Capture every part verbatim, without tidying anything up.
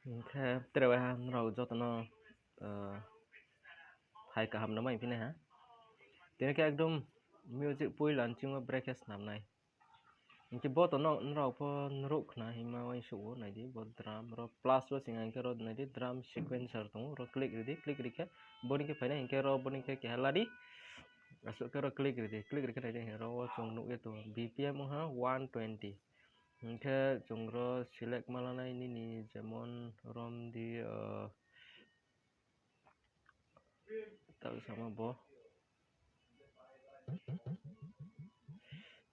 Hwnkhe tere bai ha norok jotono, ah, hai kaham no mai phine ha. Tini khe ekdom music puila nchingma break khe swnamnai. Hwnkhe bo to no, norok pho norok khna hima uansuk o naidi, bo drum ro plus bo swnga hwnkhe ro naidi drum sequencer tongo, ro click ridi, click rikhe boni khe phainai hwnkhe ro boni khe keha ladi, aswk khe ro click ridi, click rikhe naidi ro o chwng nukya tongo B P M wngkha one twenty. Hwnkhe chwng ro select ma lanai nini jemon romdi, ah, Tau sama bo.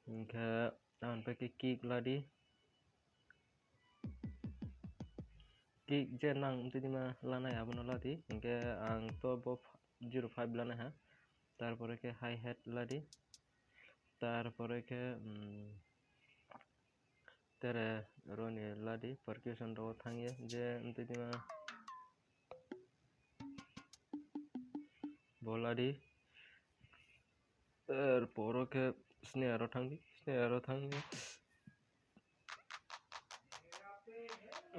Hwnkhe ang pai khe kick ladi. Kick je nang tini ma lanai abono ladi. Hwnkhe ang to bo zero five lanai ha. Tarpore khe hi-hat ladi. Tarpore khe, mm, Tere roni ladi percussion rok thangya je ntwima bo ladi. Er poro khe snare rok thangdi, snare rok thangya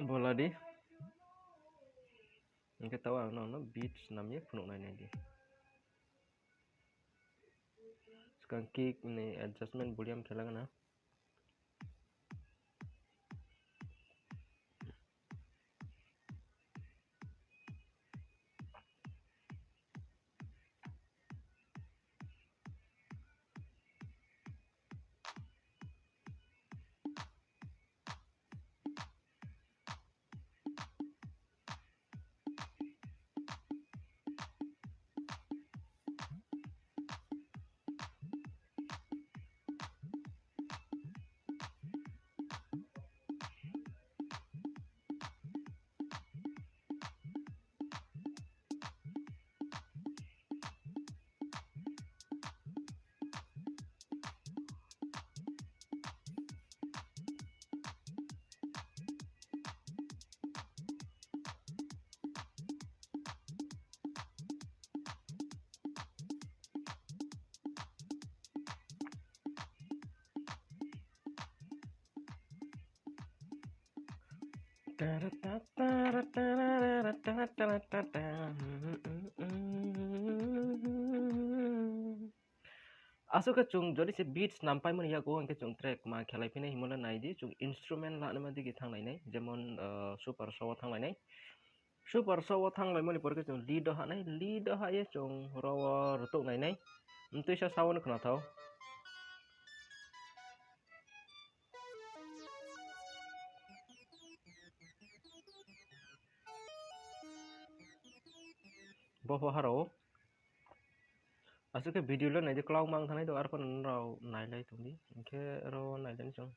bo ladi. Hwnkhe tao ang nono beats namya phunuknai naidi. Swkang kick ni adjustment volume khe lagana. Aswk khe chwng jodi se beats nam paimani yago, hwnkhe chwng track ma khelai phino himano naidi, chwng instrument lanima digi thanglainai, jemon, ah, super show o thanglainai. Super show o thanglaimani pore khe chwng lead o hanai, lead o hai chwng oro o rwtuk nainai. Amtwi sa sound khnathao. Bo pho haro. Aswk khe video le naidi kwlangma wng thanai do, arphuh norok nailai tongdi. Hinkhe oro nailaini chwng.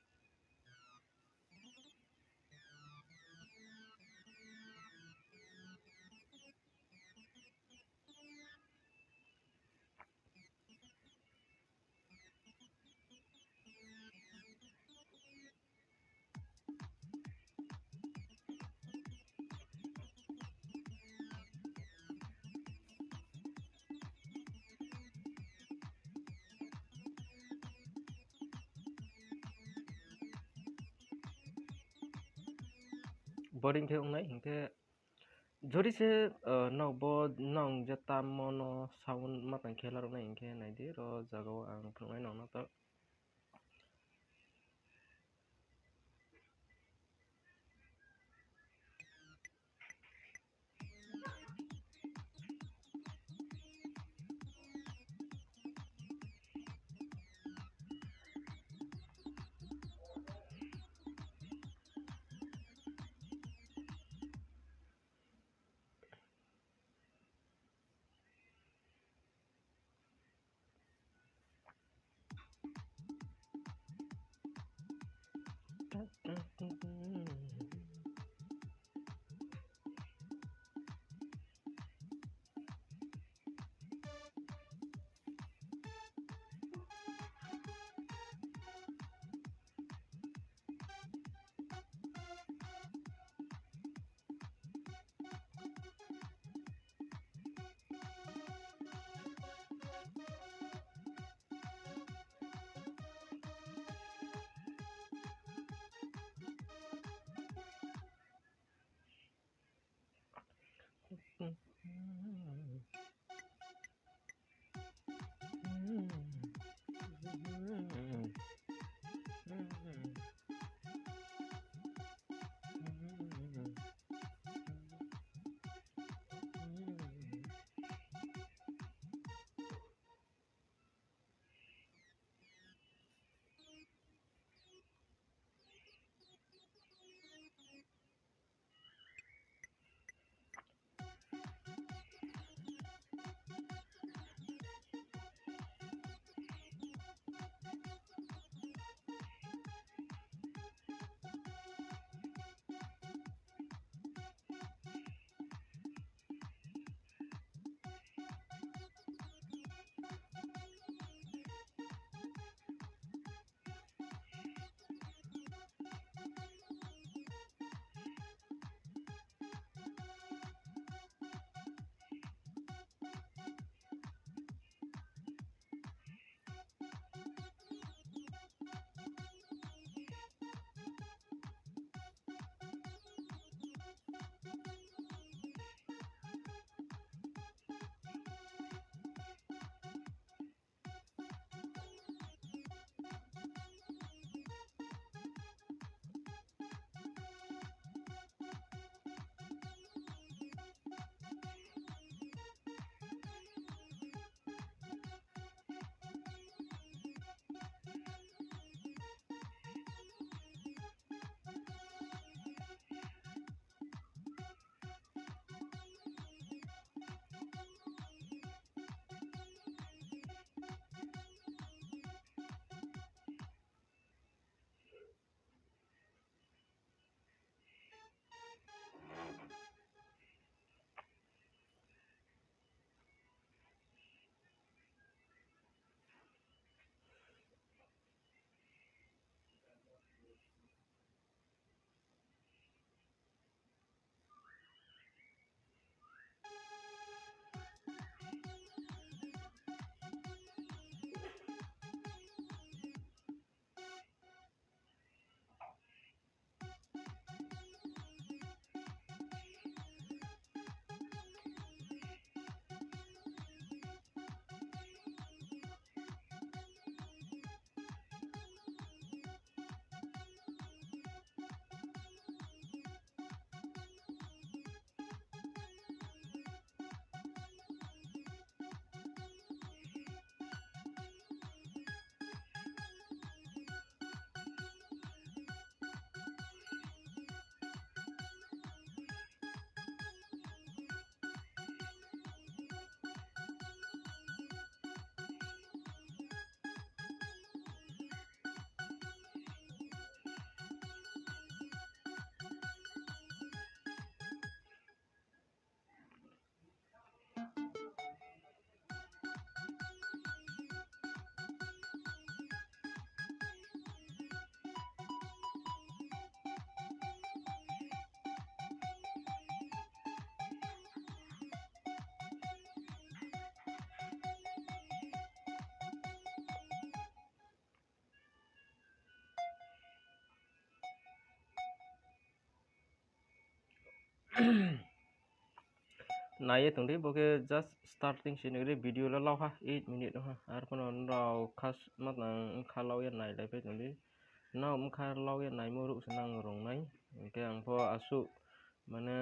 Boring khe wngnai, hinkhe jodi se, ah, nok bo nong je tamo no sound ma tang khe larwknai, hinkhe naidi ro jaga o ang phunuknai nongno to. Naiye tongdi, bo khe just starting se nigri video lo lauha eight minute ha. Ar phano nrao khas matang kha lauya nai lai pai tongdi. No wngkha lauya naimo ruk se nang rong nai. Hinkhe ang pho asuk mane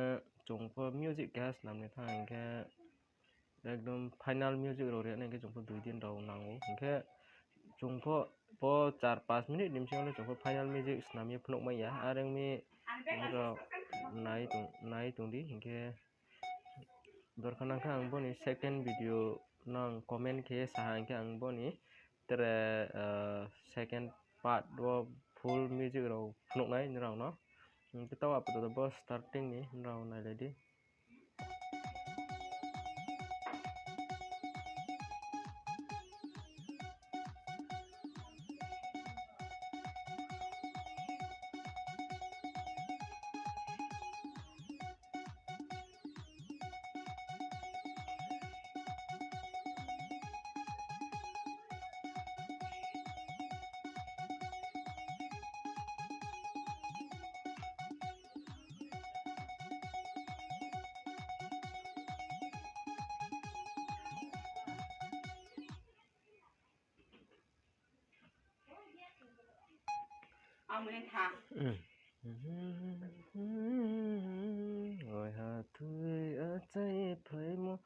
chwng pho music keha swnam ni thang hinkhe ekdom final music rok rwna hinkhe chwng pho dui din rok nango. Hinkhe chwng pho bo char panch minute ni bisingo chwng pho final music swnam ye phunuk manya. Ar wngmi rok nai tong, nai tongdi hinkhe. Dorkha nangkha ang boni second video no ang comment khe saha hinkhe ang boni tere, ah, second part o full music rok phunuknai nrao no. Hinkhe tao apatot bo starting ni nrao nailaidi. Amoni tha. Oi ha thui achai phaimo.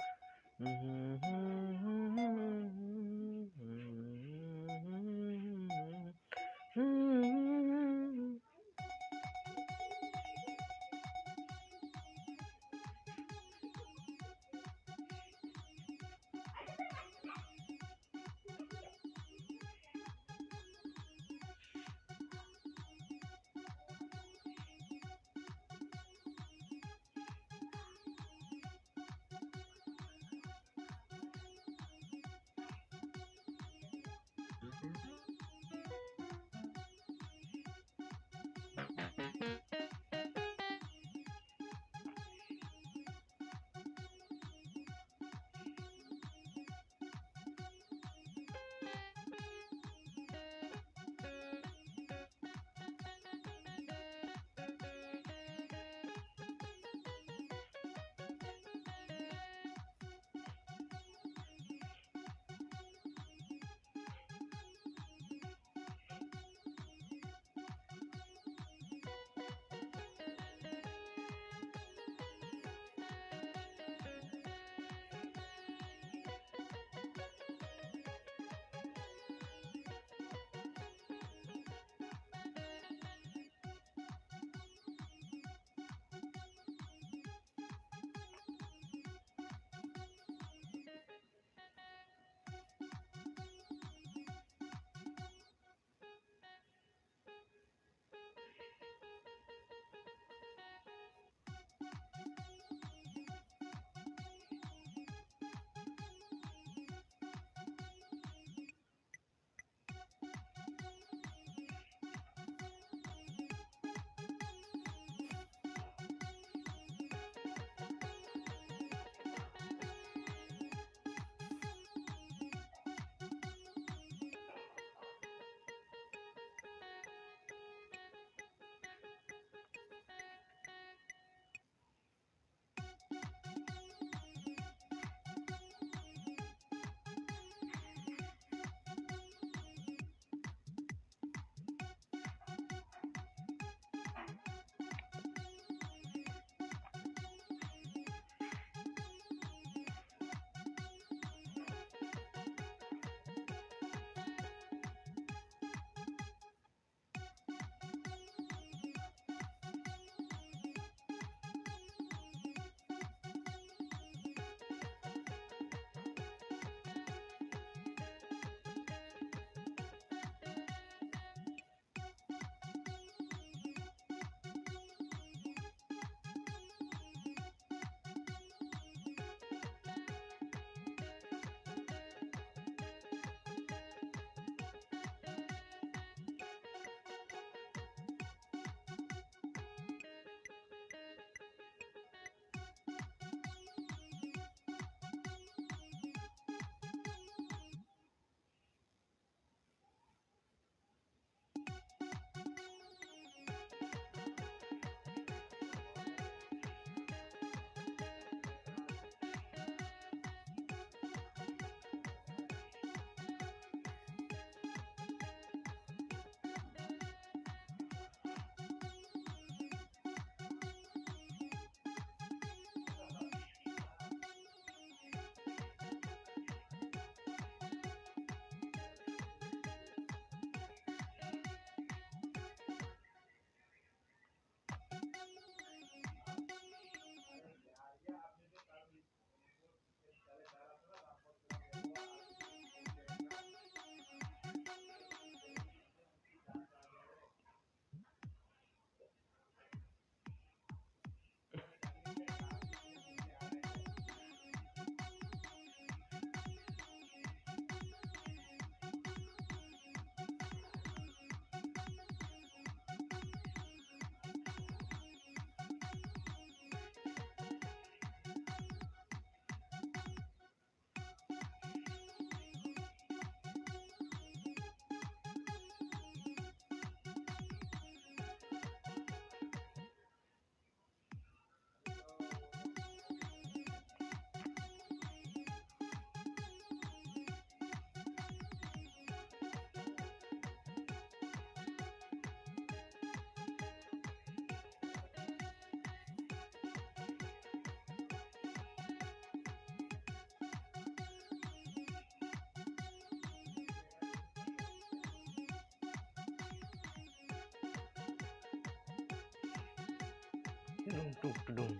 Tudung, tudung, tudung.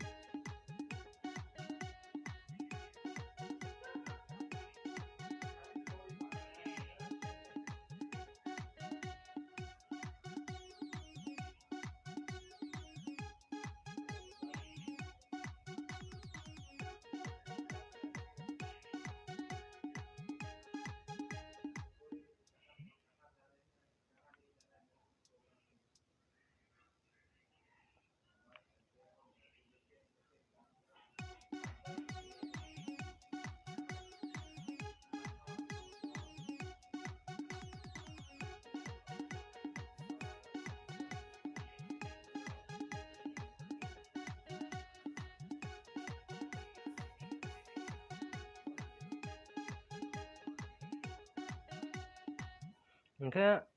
Hingke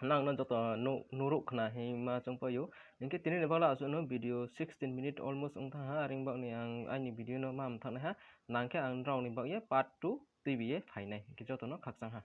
nang no joto nu-, nuruk khna hima chwng paio. Hingke tini ni bagla aswk no video sixteen minute almost wng thang ha, aring bak ni ang aini video no ma mthang nai ha. Nang khe ang rok ni bak ye part two twi bi ye phainai, hingke joto no khakchang ha.